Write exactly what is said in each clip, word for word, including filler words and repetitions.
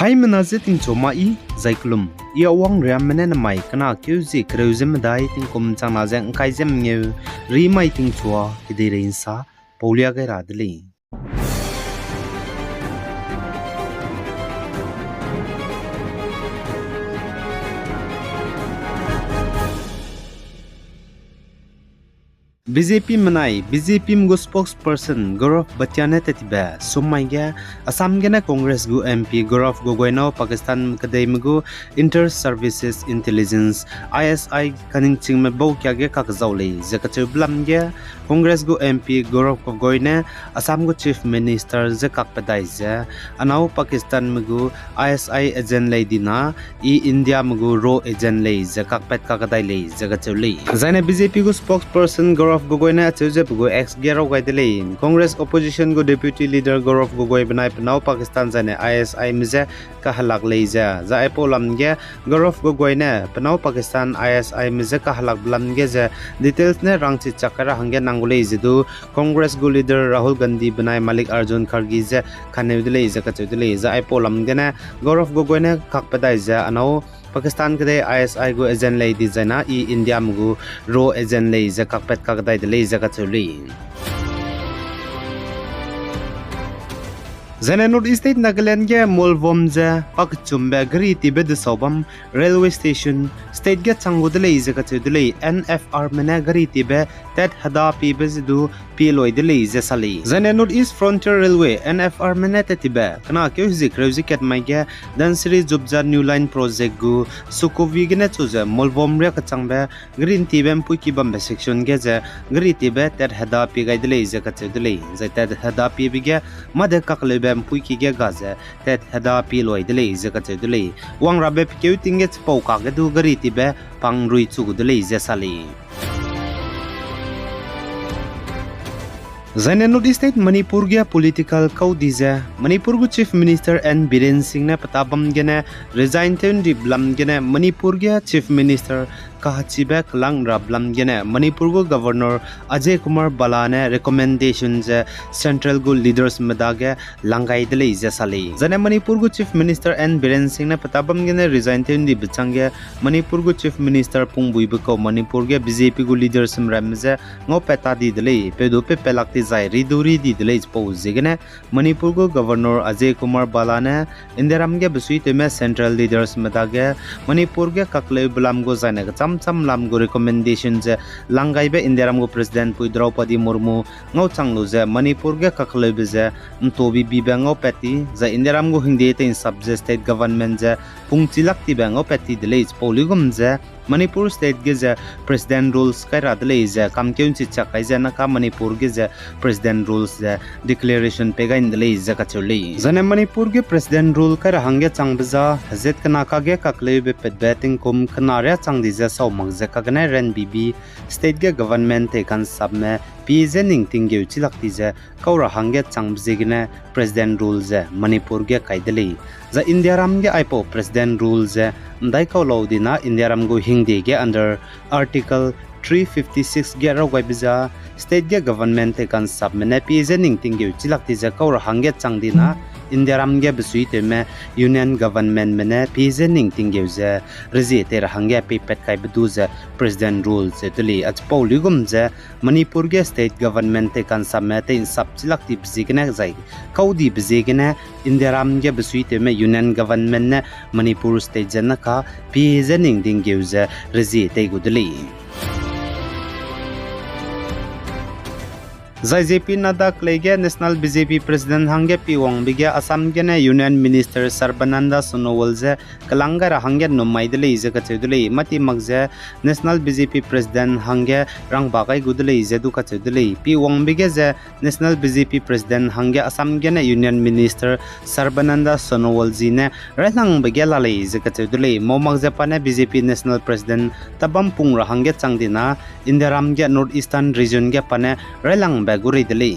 Haimena je tingchu ma i, zai kelum, i awang riamme ne namai kena keu zie kereu ze medai tingkum changna ze ngkai ze mengeu, ri mai tingchua, kedeirei nsa, paulia gai ra de lei. B J P menai, B J P me gu spokesperson Gaurav Bhatia ne tat tibe, summai ge, Assam gene Congress gu M P Gaurav Gogoi nâu Pakistan kedeime gu Inter Services Intelligence, I S I kaningchingme bau kia ge kakzau lei ze kacheu belam ge, Congress gu M P Gaurav Gogoi ne Assam gu Chief Minister ze kakpedai ze, anâu Pakistan me gu I S I agent lei dina, i India me gu raw agent lei ze kakpat kakdai lei ze kacheu lei. Zaine B J P gu spokesperson Gaurav Gogoi ne acheu ze pe gu X ge raw gai de lei. Congress opposition gu deputy leader Gaurav Gogoi benai penâu Pakistan zaine I S I me je kahelak lei ze, zai aipau lam ge Gaurav Gogoi ne penâu Pakistan I S I me je kahelak belam ge ze details ne rangchi chak kai ra hangge nang gu lei ze du Congress gu leader Rahul Gandhi benai Mallikarjun Kharge ze kaneu de lei ze kacheu de lei. Zai aipau lam gene Gaurav Gogoi ne kakpedai ze anâu Pakistan kedei I S I gu agent lei dizaina i India me gu raw agent lei ze kakpat kakdai de lei ze kacheu lei. Zaine North East State Nagaland ge Molvom ze pakechumbe gari tibe desau bam railway station state ge chang gu de lei ze kacheu de lei. N F R me ne gari tibe tat heda piebe ze du pie loi de lei ze sa lei. Zaine North East Frontier Railway, N F R me ne tat tibe kena keu hezie kereu ze kat mai ge Dhansiri Jubza New Line Project gu Sukovi gene chu ze Molvom ria kechangbe gari ntibe mpuiki bambe section ge ze gari tibe tat heda pie gai de lei ze kacheu de lei. Zai tat heda piebe ge mâ de kakleube mpuiki ge ga ze tat heda pie loi de lei ze kacheu de lei. Wangrabe pekeu ting ge chipau kage du gari tibe pang rui chu gu de lei ze sa lei. Zaine North East State Manipur ge political kau di ze, Manipur gu Chief Minister N Biren Singh ne peta bam gene resign tew ndi belam gene Manipur ge Chief Minister kahachibe kelang ra belam gene Manipur gu Governor Ajay Kumar Bhalla ne recommendation ze central gu leaders me dage lang gai de lei ze sa lei. Zaine Manipur gu Chief Minister N Biren Singh ne peta bam gene resign tew ndibe chang ge Manipur gu Chief Minister pungbuibe kau Manipur ge B J P gu leaders mramme je ngaupat ta di de lei, peu du pe pelak tizai ri du ri di de lei chipau ziegene Manipur gu Governor Ajay Kumar Bhalla ne Indiaram ge besuitewme central leaders me dage Manipur ge kakleube lam gu zaine kechamcham lam gu recommendation ze lang gaibe Indiaram gu President pui Draupadi Murmu ngau chang lu ze Manipur ge kakleube ze ntobi bibe ngaupat ti, zai Indiaram gu hingde teinsap ze state government ze pungchi lak tibe ngaupat ti de lei chipau luigum ze Manipur state ge ze President rules kai ra de lei ze kamkeu nchi chak kai ze naka Manipur ge ze President rules ze declaration pei gai de lei ze kacheu lei. Zaine Manipur ge President rule kai ra hangge changbe za hezat kena kage kakleube patbe tingkum kena ria chang di ze sau mak ze kagene ranbibi state ge government tei kansapme pie ze ning tinggeu chilak ti ze kau ra hangge changbe ziegene President rule ze Manipur ge kai de lei. Zai Indiaram ge aipau President rule ze ndaikau lau dina Indiaram gu hingde ge under Article three fifty six ge raw gaibe za state ge government tei kansapme ne pie ze ning tinggeu chilak ti ze kau ra hangge chang dina Indiaram ge besuitewme Union governmentme ne pie ze ning tinggeu ze rezie tei ra hangge peipat kaibe du ze President rule ze de lei. Achipau luigum ze Manipur ge state government tei kansapme teinsap chilak tibe ziegene zai kau dibe ziegene Indiaram ge besuitewme Union government ne Manipur state ze naka pie ze ning tinggeu ze rezie tei gu de lei. Zai J P Nadda kelei ge National B J P President hangge pi wangbe ge Assam gene Union Minister Sarbananda Sonowal ze kelang gai ra hangge nnum mai de lei ze kacheu de lei. Mâti mak ze National B J P President hangge rangba gai gu de lei ze du kacheu de lei. Pi wangbe ge ze National B J P President hangge Assam gene Union Minister Sarbananda Sonowal ji ne railangbe ge la lei ze kacheu de lei. Mau mak ze pa ne B J P National President tabam pung ra hangge chang dina Indiaram ge North Eastern Region ge pa ne railangbe gu rei de lei.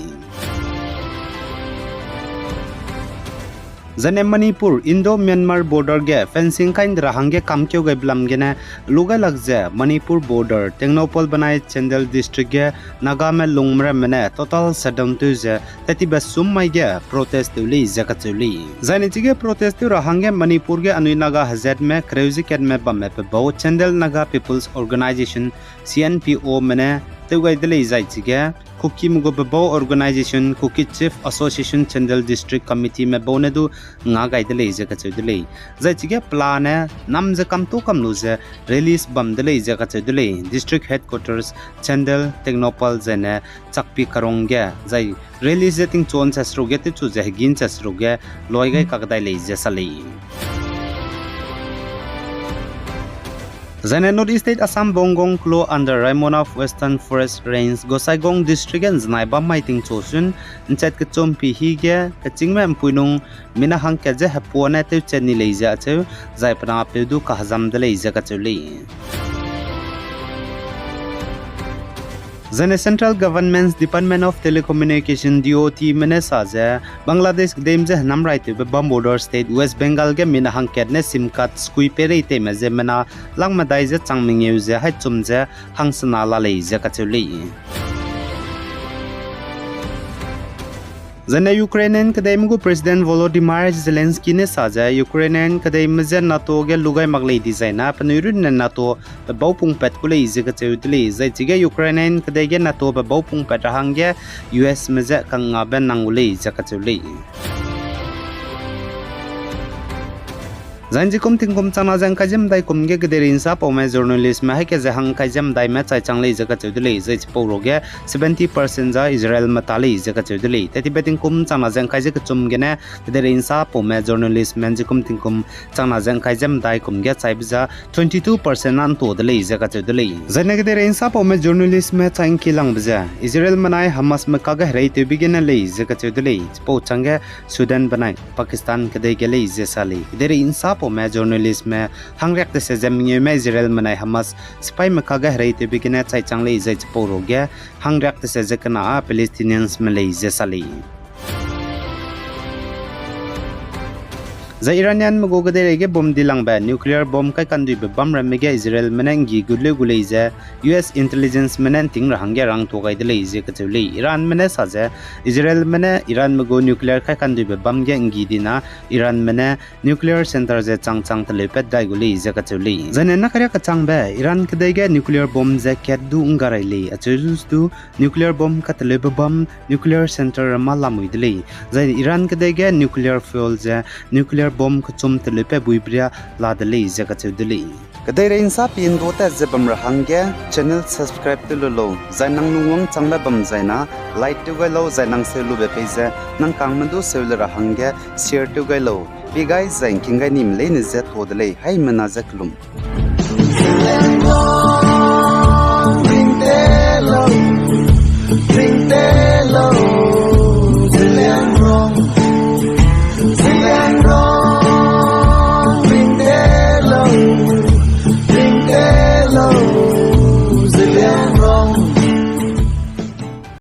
Zaine Manipur, Indo-Myanmar border ge fencing kai nde ra hangge kamkeu gaibe lam gene, lu gailak ze Manipur border, Tengnoupal benai Chandel district ge Nagame lungme ramme ne total shutdown tew ze, tetibe sum mai ge protest tew lei ze kacheu lei. Zaine chige protest tew ra hangge Manipur ge anui Naga hezatme kereu ze katme bamme pe bau Chandel Naga People's Organisation, C N P O me ne tew gai de lei zai chige, Kukime gu pe bau organisation Kuki Chief Association Chandel District Committee me bau ne du nga gai de lei ze kacheu de lei. Zai chige pelane nam ze kamtu kam lu ze release bam de lei ze kacheu de lei. District headquarters Chandel, Tengnoupal zaine Chakpi Karong ge, zai release ze tingchuan chasru ge techu ze hegin chasru ge loi gai kakdai lei ze sa lei. Zaine North East State Assam Bongong kelo under Raimona Western Forest Range, Gosaigong District ge nzenai bam mai tingchu sun, nchat kechum pi hi ge, kechîngme mpui nung, mina hangkat ze hepuane tewchat ni lei ze acheu, zai pena peu du kahezam de lei ze kacheu lei. Zaine Central Government's Department of Telecommunication, D O T me ne sa ze, Bangladesh kedeime je henam raitewbe bam border state West Bengal ge mina hangkat ne SIM card skui peirei teime ziemmena lang medai ze chang mengeu ze haî chum ze hangsena la lei ze kacheu lei. Zaine Ukrainian kedeime gu President Volodymyr Zelensky ne sa ze, Ukrainian kedeime je NATO ge lu gai mak lei dizaina penui runne NATO pe bau pungpat ku lei ze kacheu de lei, zai chige Ukrainian kedei ge NATO pe bau pungpat ra hangge U S me je kangngabe nang gu lei ze kacheu lei. Zai nzikum tingkum changna ze ngkai ze medai kum ge kedeirei nsapaume journalistme haî ke ze hangkai ze medaime chai chang lei ze kacheu de lei, zai chipau ruage seventy percent za Israelme ta lei ze kacheu de lei. Tetibe tingkum changna ze ngkai ze kechum gene kedeirei nsapaume journalistme nzikum tingkum changna ze ngkai ze medai kum ge chaibe za twenty two percent na nto de lei ze kacheu de lei. Zaine kedeirei nsapaume journalistme chai ngkilangbe ze Israel menai Hamasme kage hereitewbe gene lei ze kacheu de lei. Chipau changge Sudan benai Pakistan kedei ge lei ze sa lei. Kedeirei nsapaume journalistme hangriak tese ze mengeume Israel menai Hamas sipaîme kage hereitewbe gene chai chang lei zai chipau ruage hangriak tese ze kena â Palestiniansme lei ze sa lei. Zai Iranianme gu kedeirei ge bum dilangbe nuclear bomb kaikanduibe bam ramme ge Israelme ne nggi gut leu gu lei ze U S intelligenceme ne nting ra hangge rangtuâ gai de lei ze kacheu lei. Iranme ne sa ze Israelme ne Iranme gu nuclear kaikanduibe bam ge nggi dina Iranme ne nuclear centre ze chang chang teleupat dai gu lei ze kacheu lei. Zaine nakaria kechangbe Iran kedei ge nuclear bomb ze kat du ngga rai lei, acheu zu du nuclear bomb kateleube bam nuclear centre mâ lamui de lei. Zai Iran kedei ge nuclear fuel ze nuclear bomb kechum teleupat buibria la de lei ze kacheu de lei. Kedeirei nsa pi ndu tat ze bam ra hangge channel subscribe tew lu lau, zai nang nung wangchangbe bam zaina like tew gai lau, zai nang seu lube pei ze nang kangme du seu le ra hangge share tew gai lau. Pi gai zai ngking gai nime leine je tuâ de lei, haimena je kelum.